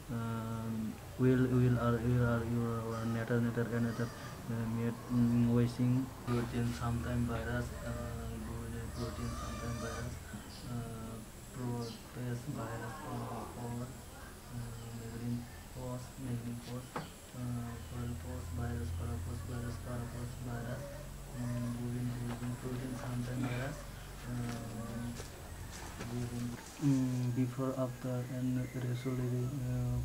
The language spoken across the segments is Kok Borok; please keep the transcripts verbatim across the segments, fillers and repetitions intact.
Um, will, will, are, will, are, you, are, are, nature, nature, and nature, uh, made, mm, wasting. Protein, sometime virus, uh, protein, sometime virus, uh, protease virus, or, or, uh, malignant cause, malignant cause, uh, Corpus virus, Corpus virus, Corpus virus, um, bovine, bovine, protein, sometime virus, uh, bovine. Mm, before, after, and resolution, uh,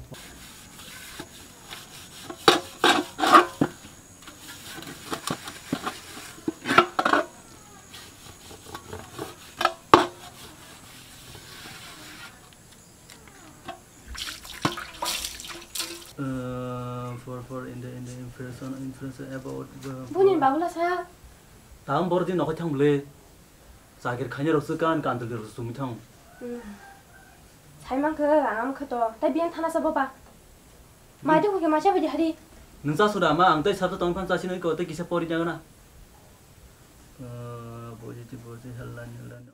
Uh, for, for in the, in the information, information about, uh, Buni bagula sa. Tam bor din nokhai thang bole. Chakir khaina rok se kan kantel rok sumi thang. Hmm. Sai man khe ang am khe to. Tai biang thana sa boba. Mai de khe ma cha bidi hari. Nung cha suda ma ang tai sabta tong phan cha sinoi ko tai kisa pori jagana. Uh, bojiti boji hellan hellan.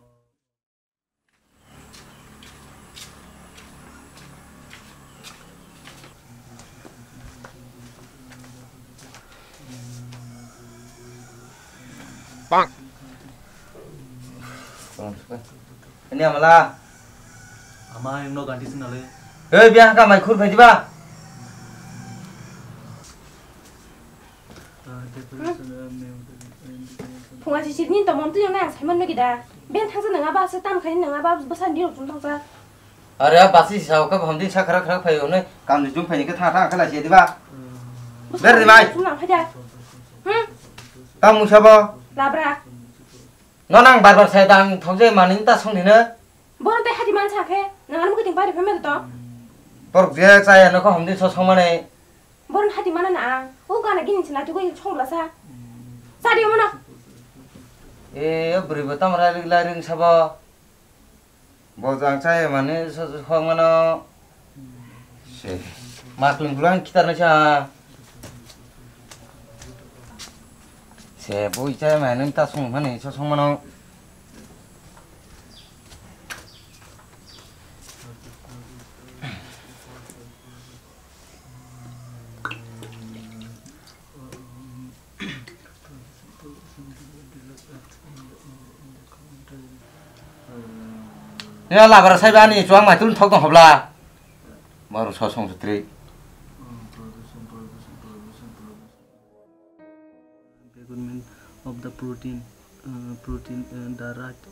Ini amala. Ama yang no ganti sini le. Hei, biar ka mai khur phai diba. Phunga si sini to mom tu yang nang Simon no gida. Ben thangsa nang aba se tam khai nang aba besan di rok thangsa. Are, a basi sa ka bhamdi sa khara khara phai one kam ni jum phai ni ke tha tha khala se diba. Ber di bai. Sum nang phai da. Hmm? Tam musa bo. Labra. No nang bar bar sai dang thok je maning ta song ni ne. Boro tai hati man sa khe nang anu kiting pari phai me to. Porok je chaya no ko hamdi so song mane. Boro hati mana na ang. O gana gini china tu ko song la sa. Sa di mana. E bri bo tam ra ri la ring sa bo. Bo jang chai mani so so khong mano. Se. Makling bulang kitar na cha. Se bo i chai mani ta song mani so song mano. Ya, labra sai bani chuang mai tun thok tong hobla. Baru so song sutri. Development of the protein, uh, protein, uh, the right,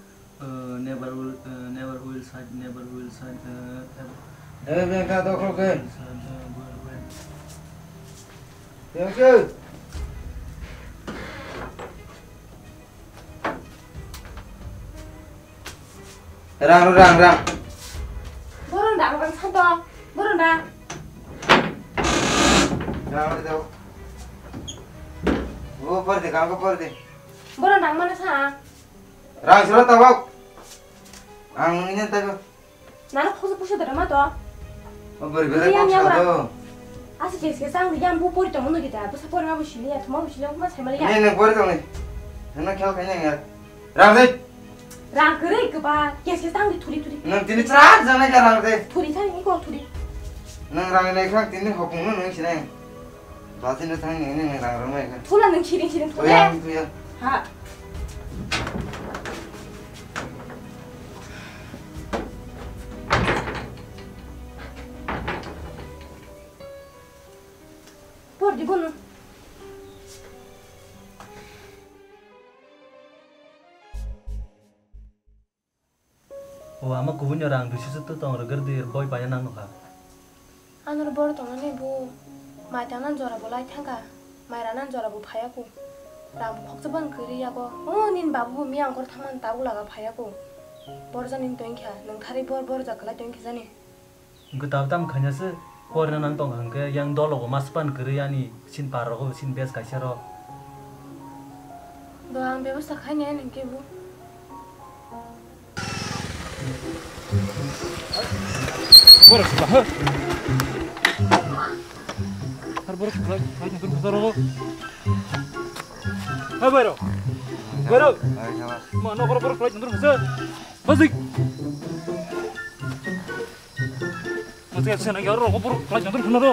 uh, never will, uh, never will side, never will side, uh, have Eh, bengka dokro ke. Side, uh, will, will. Thank you. Rang, rang, rang. Borong rang, rang santo. Borong rang. Rang, rang, rang. O, por de, kang ko por de. Borong rang mana sa? Rang sura tabak. Ang ini tayo. Nana khoso pusa dara ma to. O, beri, beri, Iya, kok iya, sa ora. To. Asa kes kes ang yang bu pori tong no kita. Basa pori ma bu sili ya, tuma bu sili, ma sai mali ya. Ini, ini pori tong ni. Ini khel kanya ya. Rang deh. Rang kere ke ba, kes kes tang di thuri thuri. Nang tini chara jana ka rang de. Thuri thang ni ko thuri. Nang rang nai khang tini hokung no nang sinai. Ba tini thang ni nang rang rang nai khang. Thula nang chiring chiring thule. Tuya, tuya. Ha. Por di bono. O ama kubui no rang duisu se to tong rwgwrdi boi paina nang nukha. Anor bor tongnani bo mai tangna jora bo lai thangkha, mai rana jora bo phaiya ko. Rang bo khoksa ban kwrwi yago. O nini babu bo miyang kor thangmani tabuk laga phaiya ko. Bor jani tongkha, nwng thari bor bor ja kwlai tongkha jani. Hwnkhe tabuk tamo khaina se porina nang tongkha hwnkhe yang dologo mas pan kwrwi ani sin par rogo sin bes kaisa rok. Do ang bebosta khainai ani hwnkhe bo. Borok sula, ho. Har borok sula, hai nang tong khasa rogo. Hai bairo. Bairo. Ma nokoro borok sula nang tong khasa. Basik. Sena yaro ko buru klai jangdor khuna ro.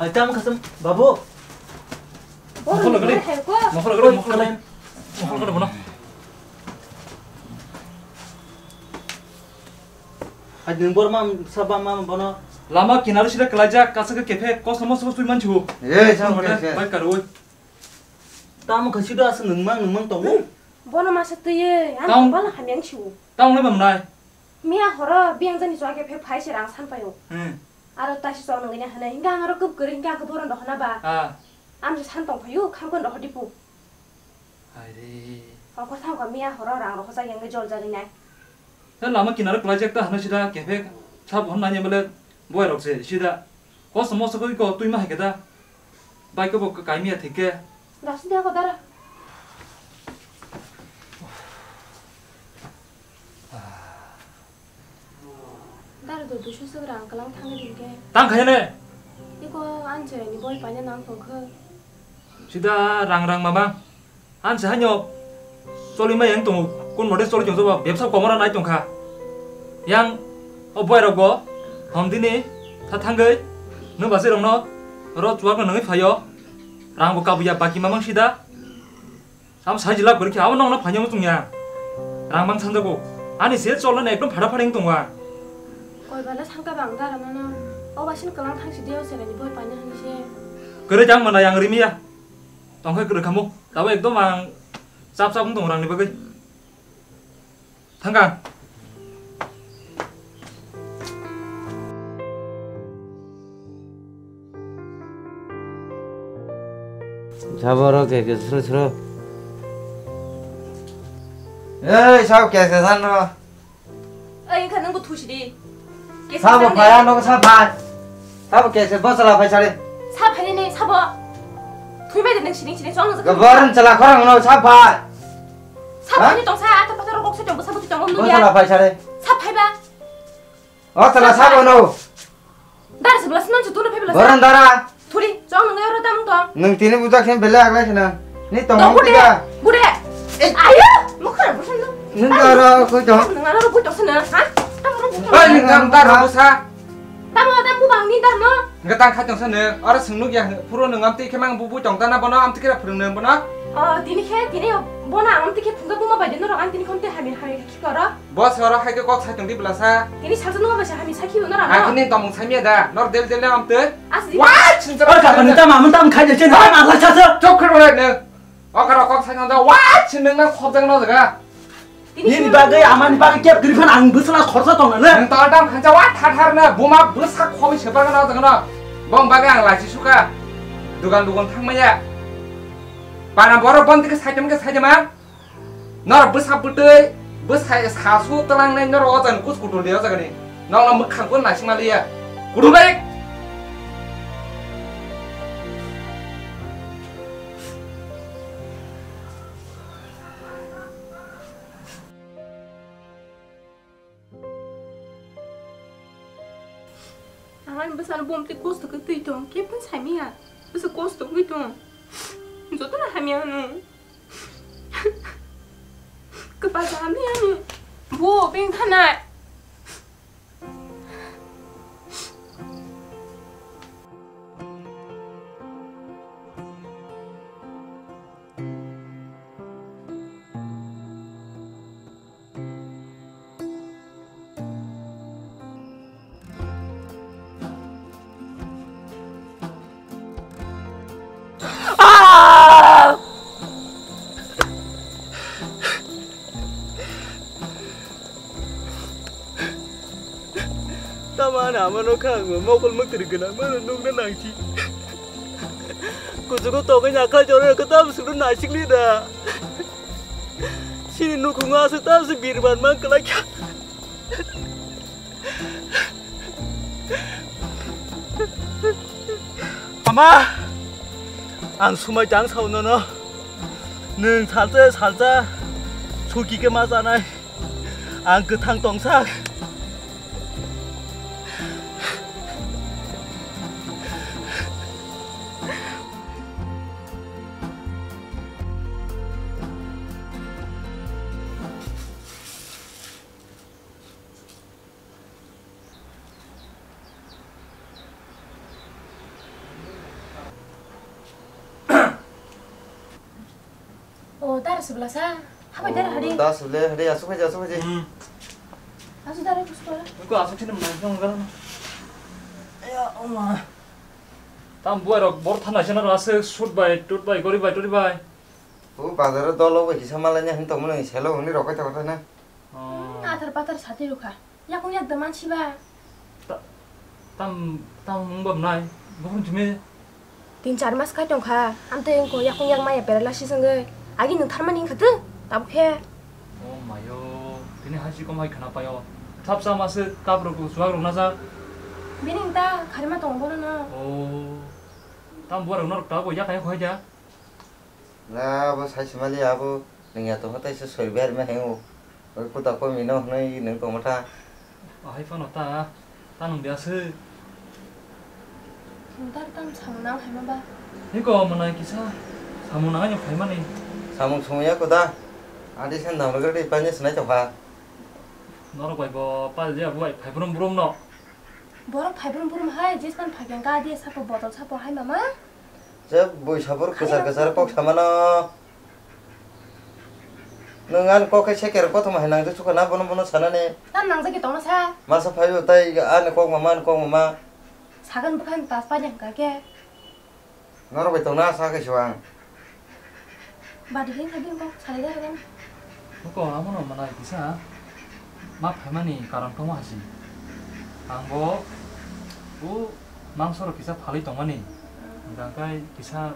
Hai, tamo kasam, babu. Mokol gede. Mokol gede, mokol gede. Mokol gede bono. Hai, nwng bor ma, saba ma bono. Lama kinaro sida kelaijak, kasa ke kefe, kosmo sabo twi manchu. Ei, sam kefe. Bai karoi. Tamo khe sida aswk nwngmang nwngmang tongo. Bono masa twiwi, ang Tamo- bala hamya ang siwo. Tamo le bamnai. Miya horo biyang jani chwng khe phai se rang san paio. Hmm. Aro taisi chwng nangani hwnwi, hingke ang aro kwp kwrwi, hingke ang khe boron rohona ba. Ah. Ang se san tong phaio, kham khon rohodi pu. Hai re. Ongkor thang kha miya horo rang rohojak yang khe jol jagwi nai. He lama kinaro kwlaijak ta hwnwi sida kefe sa bo hwnna ni bole boy rok se sida. Kosto mosto khe ko twi ma hai khe da. Bai ko bo kai miya thik khe. Da sida ko dara. Dara do duiso suk rang kalang thangwi ringkhe. Tang khaine. Iko anchorani boi paina nang tongkha. Sida rang rang mama. Anse hanyo choli mai yang tongo. Kun mode choli tongjo ba bebsa komora nai tongkha. Yang o boi rok bo hom dini tha thangwi nung basi rokno ro chuak no nungwi phaio. Rang bo kabuya baki mamang sida. Amo sai jila kwrwi khe abo nokno phaina muchung ya. Rang bang sanjago. Ani se cholno ekdom phada phada wng tongo ang. Koi bala sangka bang dara mano. O basin kalang thang si deo serani boi paina hwnwi se. Kwrwi jang mana yang rimi ya. Tongkhai kwrwi khamu. Tabo ekdom ang chap chap wng tongo rangni bagwi. Thangkha. Saboro ke ke sro sro. Ei, sab ke ke san ro. Ei, wngkha nwngbo thusi di. Sabo phai, ano sa phai. Sabo kese bosala phai sare. Sa phai ni sabo. Thui bai de nang sining sining chong. Gabar chala khorang no sa phai. Sa phai ni tong sa ata pathar kok sa tong sa buti tong nung ya. Bosala phai sare. Sa phai ba. O chala sabo no. Dar se belas non se tu no phai belas. Boran dara. Thuri, chong nung oro tam tong. Nung tini bujak khe bele aglai khna. Ni tong tiga. Bude. Ayo, mukhar busan no. Nung oro koi tong. Nung oro koi tong sana, ha? Tam oro koi tong. Oi, nung tam dar busa. Tamo tam bu bang ni dar no. Ngatang kha tong sana. Oro sung nuk ya. Phuro nung am ti khe mang bu bu tong ta na bono am ti khe phurung nung bono. O, tini khe, tini bono am ti khe phungka bu ma bai de no rok am tini khom te hami hami khe koro. Boss, oro hai khe kok sai tong di belasa. Tini salsa nungma bai sa hami sakhi uno rano. Ang khe ni tongmung sai miya da. Nor del del le amtwi. As di. Wah, chinsa. Oi, kaka ni tama, mun tam khai de chen, ha, ma la cha cha. Chok khro le ne. O karo kok sai nang da. Wah, chin nang nang khop jang no jaga. Nini bagwi, amani bagwi kep gri phan ang bwsla khorsa tong na le. Nang ta dam khancha wa tha thar na. Buma bwsa khoi se ba no jaga no. Bong bagwi ang lachi suka. Dugan dugan thang maya. Pana borok bon dik sai tem ke sai ma. Nor bwsa bwtwi, bwsai sasu twlangnai nor o jani kus kutul de o jagani. Nokno mwkhang kun naisingma liya. Kudubai. Ang Ani bwsano bumtwi kosto khe twi tong, khe phun saimaya. Bwsa kosto wngwi tong. Jotono hamya ano. Kwpal hamya ano. Bo beng thanai. Tamani amano kha ang mokol mwtwrwi gwnang mano nukna nangsi. Kuchugo tongwi nakhai jorwi khe tam sulu naisikli da. Chini nukhungo aswk tam se birman man kwlai kha. Ama, ang sumai tang sao nono. Nwng salsa salsa suki khe ma chanai. Ang kwthang tongsa. O, dara sibla sa. Habai dara hari. Da sibla hari, asuk hai, asuk hai. Hmm. Asuk dara kusko. Ko asuk sini mana nang gara. Ya Allah. Tam buai rok bor thana sena rase shoot bai, toot bai, gori bai, tori bai. O bazar dolo bai kisa malanya hin tongmani selo hini rokai tongta na. Oh. Hmm, athar pathar sati rukha. Yakung yak da mansi ba. Ta-, tam, tam wng bam nai. Bukhung jime. Tin char mas khai tong kha. Amtwi wng kho yakung yak maya paralysis wngwi. Agi nwng tharmani wng kha tw. Tabuk khe. Oh mayo. Tini hai si kom hai khana payo. Thap sa ma se kap rok chuak rok na jak. Bini wng ta kharima tongo bono no. Oh. Tam buar rok norok tabuk yak hai khoi ja. La, abo sai se mali abo, nwng ya tongma tai se soi ber ma heng o. Oi kuda komi no hwnwi nwng tongma tha. Ahai phano ta, ta nwng biya se. Nwng ta tam samung nang hai ma ba? Hiko mwnai kisa samung nang ani phai mani. Samung sung ya kuda. Adi sen dam rwgwk ri pani sinai tong kha. Norok bai bo pal je abo bai phai brum brum no. Borok phai brum brum hai, jesman phai khe ka di sapo botol sapo hai mama. Je bui sabur kwchar kwchar kok samano. Nwng ani kok khe seker kothoma hai nangjak sukha na bono bono sanani. Tam nangjak khe tongna sa. Masa phaibo tai ani kok mama, ani kok mama. Sagan bwkhan tas pai hwnkha khe. Norok bai tongna sa khe suang. Badi khe khadim kok salai da hagan. Kok amo no manai kisa. Ma phaimani karon tongma hasi. Ang bo o mangso rok kisa phalwi tongmani. Hwnkha khe kisa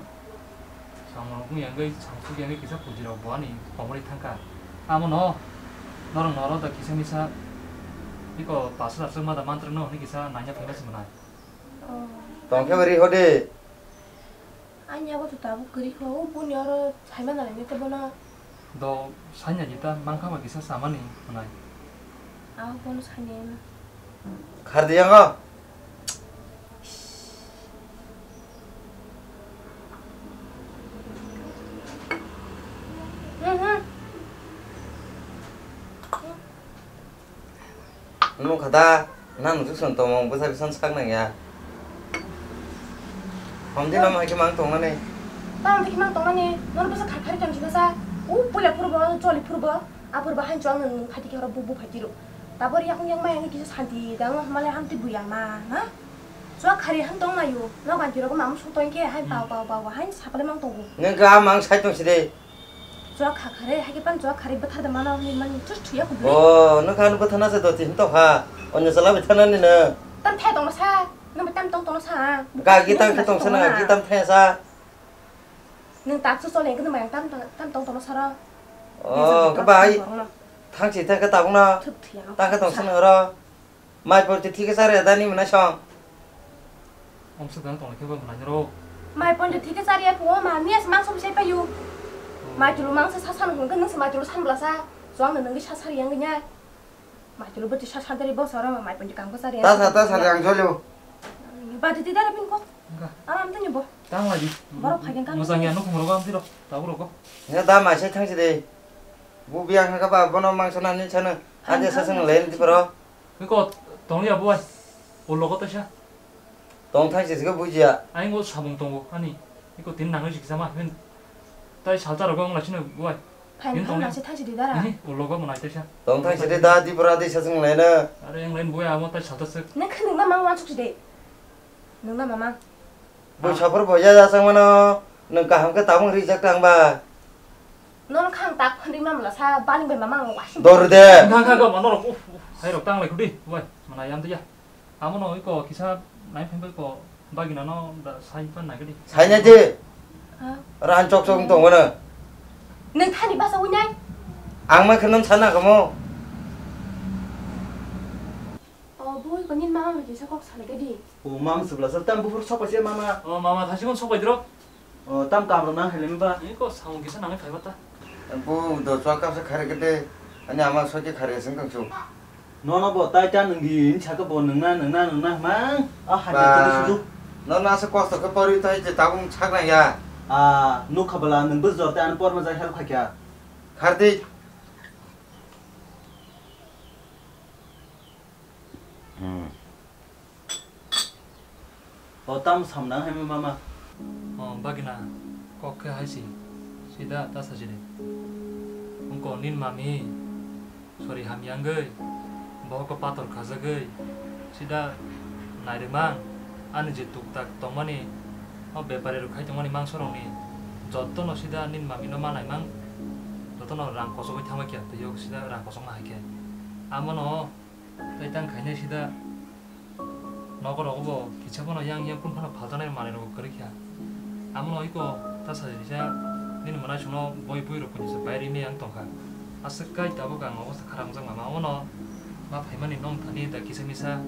samung rok wngya wngwi sangsuk ya wngwi kisa puji rok bo ani komorwi thangkha. Amo no norok noro da kisa misa iko paso rok ma da mantra no hwnwi kisa nanya phaima se mwnai. Oh. Tongkhe bari hode. Ani abo to tabuk kwrwi kho, o boni oro saima nalaini tei bono. Do sanya jita mankha ba kisa samani hwnai. Abo bono sanya eno. Khardi yango. Mhm. Nukha da, nang nukjak song tongmung bwsa bwsa sak nang ya. Hom di lama hai khe mang tongnani. Tamo di khe mang tongnani, nono bwsa khai phari tong jina sa. U puila phuru bo, choli phuru bo, a phuru bo hain chwng nang phati khe oro bu bu phati ro. Tabor yakung yang mai ang kisa santi dang male hamti buya ma, ha? Chwa khari han tong nayo, no ganti rogo mamu song tong khe hain pau pau pau hain sakle mang tongo. Nang ga mang sai tong side. Chwak kha khare, hai khe pan chwak khare bwthar da mano hwnwi man just thuya kubui. O, nokha ano bwthana se doti hinto kha. Onyo chala bwthana ni no. Tam thai tongma sa, nang tam tong tongma sa. Ga gi tam tong sa na, gi tam thai sa. Nang tak su chole, nang tam tam tong tongma sa ro. O, ka bai. Thang si thang ka tabung na. Thup thuya no. Tang ka tong sa na ro. Mai porti thike chari adani mwnai song. Omsa dana tongla khe ba mwnai rok. Mai porti thike chari ya phuo ma miya se mangso bwsai payu. Mai tulu mangsa sa san hwn nung se mai tulu san bla sa. Chwng nung ngi sa sari yang nya. Mai tulu bwti sa san dari bo sara mai porti kam ko chari. Ta sa ta sa yang jolio. Ati ti dara pin ko. Wngkha. Ang am tani bo. Tang lai di. Borok phai khe kang. Mojang ya nukhung rogo am tiro. Tabuk rogo. Ya da mai sai thang si de. Bu biang ha ka ba bono mangsa na ni sana. Ade sa sang lai di paro. Ko tong ya bo ai. O logo ta sa. Tong thang si se bujiya. Ai ngo sabung tongo ani. Iko tin nang si sama. Tai salta rogo ang lai sino bo ai. Phaini Yen tong phang ya. Nasi thaisi di dara. Ini, ulo go monai tesa. Tong thai sidi da di pura di sasung lai na. Are yang lain boya amo tai salta sek. Nang khe nang na mang wansuk sidi. Nang na mamang. Bo sapor bo ya ya sang mano. Nang kaham khe tabung rijak tang ba. Non khang tak phandi mam la sa bani bai mamang wasi. Dor de. Kha kha go mano rok. Uf, uf, hai rok tang lai khudi. Wai, mana yam tu ya. Amo no iko kisa nai phai bai ko bagina no da sai pan nai gadi. Sai nai di. Ha? Ran chok chok tong mana. Nang thani basa wi nai. Ang ma khanan sana kamo. O bui ko nin mama mi kisa kok sala gadi. O mam subla sal tam bufur sopa se mama. O mama thasi kon sopa dro. O, tam kam rok nang hai lemba. Ni ko samung kisa nangwi phaiba ta. Bo do chwa kapsa khare kete, ani ama soke khare sing tong chu. Nono bo tai ta nungdi, ni saka bo nungna, nungna, nungna, mang. A hai Ba. Kete sudu. Nono asa kosto khe pori tai je tabung sakna ya. A, nukha bala nung bus jorte an por ma jai hal khakya. Khardi. Hmm. O tam samnang hai mama. O bagina kok khe hai si. Sida ta sa jide. Ungko nin mami sori hamyangwi bohoko pator khajagwi sida nairwmang ani je tuktak tongmani o bepari rok khai tongmani mangsorokni jottono sida nin mamino ma naimang jottono rang kosogwi thangma khe twi o sida rang kosokma hai khe amono. Tei tang khainai sida nogo rogo bo kisa phano yang yang kun phano phaltanai manwi rogo kwrwi kha. Amono iko ta sajisa nini mwnai songno boi bui rok kunisa pai rini yang tongkha. Aswk kai tabuk ang obosta kharap wngjak mama omono ma phaimani nong thani da kisa misa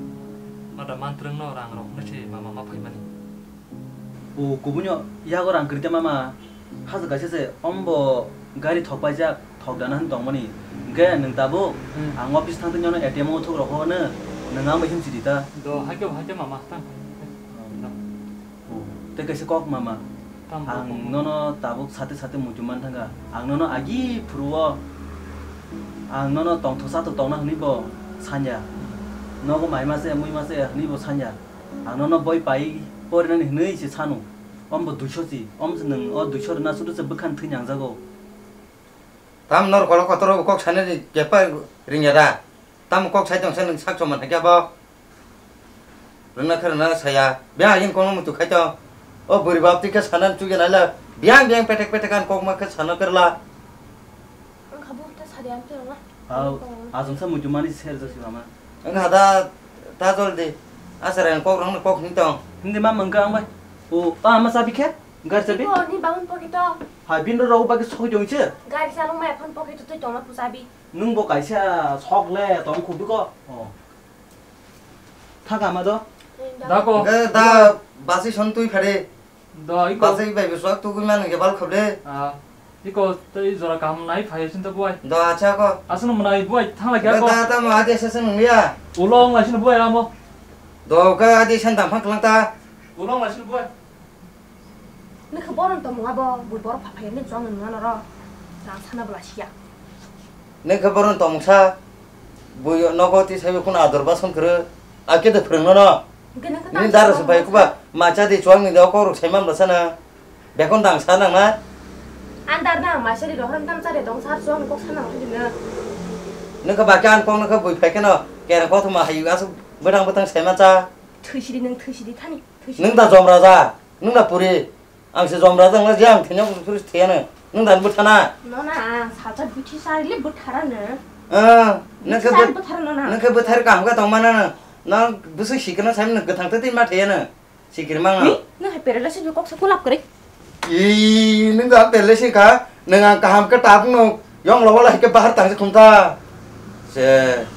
ma da mantrwng no rang rok hwnwi se mama ma phaimani. O kubunyo yago rang kwrwi tei mama. Hajak kaisa se ombo gari thok paijak, thok dana hwn tongmani. Hwnkhe nwng tabuk Hmm. ang office thang tei nono A T M o thok rok hwnwi nwng ang bai himchi di ta. Do, haikhe, haikhe mama, tang. O, tei kaisa kok mama. Tang, Ang tang. Nono tabuk sate sate muitu man thangkha. Ang nono agi phuru o ang nono tongthok satok tongna hwnwi bo sanya. Nogo mai ma se, mui ma se hwnwi bo sanya. Ang nono boi pai porinani hwnwi se sanu. Ombo duiso si, om se nwng o duiso rwna sudu se bwkhani thwi nangjago. Tam nor kolok kotor kok sanani kepa ringya da. Tam kok sai tong se nwng sak choma thangya bo. Rwna khe rwna saya. Bia yin kono mutu khai to. O buri bap ti khe sanan chugya naila. Biang biang petek petek an kok ma khe sana kerla. Ang khabu ta sari am te rwna. Au, ajung sa muitu mani ser jasi mama. Wngkha da, ta jol di. Aswrang kok rwngno kok hwn tong. Hindi ma mangka ang bai. O, a ma sabi khe? Gar sabi? Iko ni bangun pocket o. Hai, bin ro bagwi sokoi tong se. Gari sa nung mai phone pocket o twi tongna pusabi. Nung bo kaisa sok le tong khu biko. O. Thaka ma do? Da ko. Ga da basi son twi phare. Do, iko. Basi bai biswak tugui manu ke bal khobde. Ah, iko tei jora kaham nai phai sinta buai. Do, acha ko. Aswk mwnai buai thang lai kya ko? Da, da, ma adi sa sen nung ya. Ulong lai sin buai amo. Do, ka adi san dam phang klang ta. Ulong lai sin buai. Nokha boron tong mung abo, bui borok pha phai ni chwng nung ano ro. Rang sana bla siya. Nokha boron tong mung sa. Bui nogo ti sai kun ador bason kre. Ake de phreng no no. Hwnkhe nokha Ni tang dara tang se bai kuba, ma cha di chuang ni do kok rok sai mam rasa na. Bekon dang sa nang na. Andar nang ma seri rohram tam chare dong sar chuang kok sa nang hidi na. Nokha ba kan kong nokha bui phai khe no. Kera kok thuma hayu asu bwtang bwtang sai ma cha. Thwisidi nung thwisidi thani. Thwisidi. Nung da jom raja, nung da puri. Ang se jom raja wngla je ang thwina bwswk thwiya no. Nung dan bwthana. No na, salsa bithi sa le bwthara no. Ah, nung khe Bithi sa bwth-, bwthara no na. Nung khe bwthar kaham khe tong mana no. Nang bwswk sikna sai no gwthang twi ma thwiya no. Sikir mang no. Ni, nung hai perela se kok sa kulap kre. Ii, nung ga perela se kha. Nung ang kaham khe tabuk no. Yong lo wala ke bahar tang se khum ta. Se.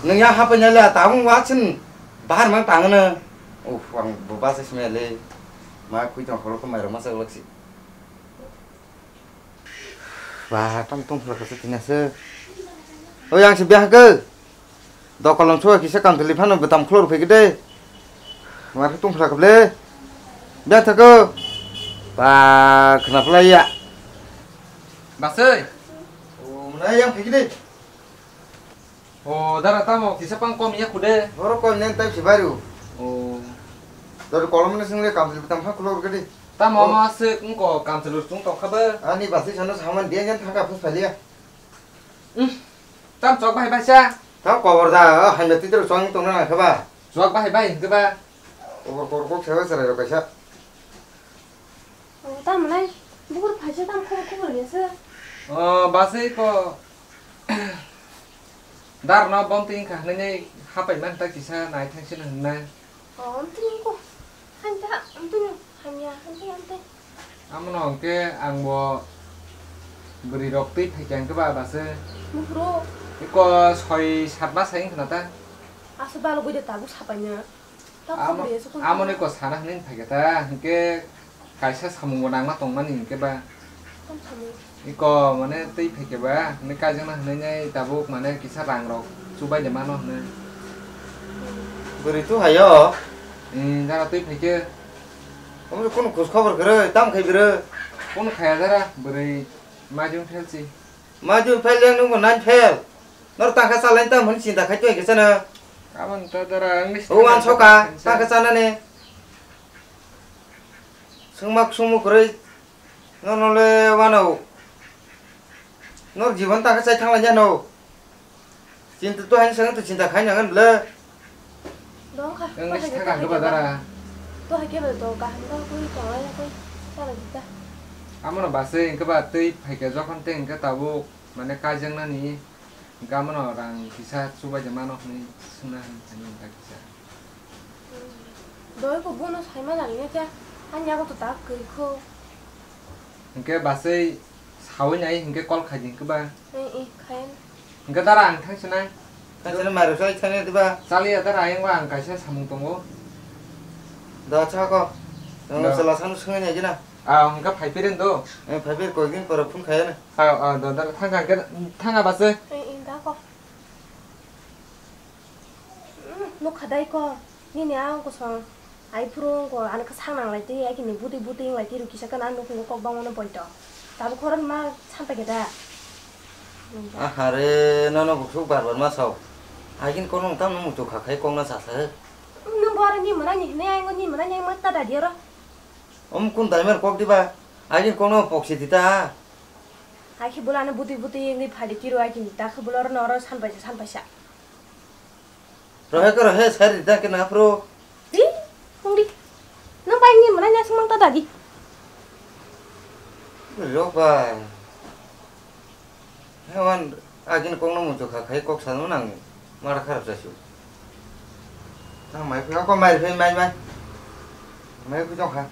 Nung ya hapanya le tabuk wa chin. Bahar mang tang no. Uf, ang bo basa simi le. Ma khui tong kholo ko mai rok ma sa lak si. Ba, tam tong kholo ko se tina se. Oi, ang se biah ke. Dokolom so kisa kam thili phano bwtam khlor phai kede. Mar tung phra kable. Bia thako. Ba khna phlai ya. Basai. O, mwnai yang phikdi. O, dara tamo kisa pang kom ya khude. Oro kom nen tai si baru. O. Dor kolom ne single kam tam ha khulo gadi. Tamo O. ma se ko kam se lur tung tok khabe. Ani basi sana saman dia jan thangka phus phalia. Hmm. Tam chok bahai bai sa. Tam kobor da, o, hanya titro chong tong na kha ba. Chok bahai bai hingke ba. Kobor kobor kok sewa serai rok kaisa. O, tam nai. Bukur phaisa tam khobor khobor ya sa. O, basai ko. Dar no bom ting kha nai nai hapai man ta kisa nai thang sin hwnna. O, amtwini ko. Hanja, amtwini hamya, hanja, amtwi. Amono hwnkhe ang bo bwrwi rok twi phaikha hwnkhe ba base. Muhuro. Iko soi sat mas hai wngkhna ta. Asa balo gwi de tabuk sapaina. Ta Amo-, khobor ya sukun. Amoni ko sana hwnwi phaikha ta, hwnkhe Kaisa samung bo nangma tongmani hinkhe ba. Tam samung. Iko mane tei phaikhe ba, hwnwi kaijakna hwnwi nai tabuk mane kisa rang rok chubai de mano hwnwi. Bwrwi tu hayo. Ee, jara tei phaikhe. Omo kunu khus khobor kwrwi, tam khai bwrwi. Kunu khaya jara, bwrwi majung phelsi. Majung phel yang nungbo nine phel. Nor tangkha chalai tam hwn chinta khai tong kisa no. Aboni ta jara ang ni O ang soka, tangkha chanani. Swngma swngmung kwrwi, nono le wano. Nor jibon ta khe chai thanglaijano. Chinta to haino swngwng to chinta khai nangan bwle. Dong kha, English to hai thaka khe, hwnkhe ba dara. To hai khe ba to kaham khe koi tonglai koi chala jita. Amono basai hwnkhe ba twi phaikhe jokhon tei hwnkhe tabuk mane kaijaknani hwnkhe amono rang kisa chubaide mano hwnwi swngna hwnwi kisa. Doi ko bono saima nang ya kya? Ani yago to tak koi kho. Hwnkhe basai sawi nai hwnkhe call khai di hwnkhe ba. Eh, eh, khai. Hwnkhe dara ang thangsinai. Thangsinai mairu sai thangya diba. Chaliya dara ayang ba ang kaisa samung tongo. Da cha ko. Ang Da. Sala sang sungai nai gina. Ah, hwnkhe phai phireng do. Eh, phai phir koi din pora phone khai na. Ah, ah, da, da, thang, thang, thang, ah, basai. Eh, eh, da ko. Nukha dai ko, nini a kosong. Ai phuru ko ano khe sak nang lai twi, ai kini bwtwi bwtwi wng lai twi, rw kisa khe na nukhungo kok bangmano poito. Tabuk khoroknwi ma san paikha da? Aha re, nono bukhuk bar bar ma sao. Ai kini kokno tamo muchuk kha khai kokno sa sa. Nwng bo aro ni mwnani hwnwi, ai ngo ni mwnani ai ma ta da di oro. Om kun daimer kok diba? Ai kini kokno poksi di ta. Ai khe bwlano bwtwi bwtwi wngwi phai di tiro, ai kini ta khe bwlaro noro san paisa san paisa. Rohe ko rohe, sari da ke na pro. Di, hungdi. Nang bai ni mana nya sumang ta dadi. Rok bai. Hewan agin kong no mucho kha, khai kok sa nang. Mara kharap sa su. Nang mai phi ko mai phi mai mai. Mai phi jong kha.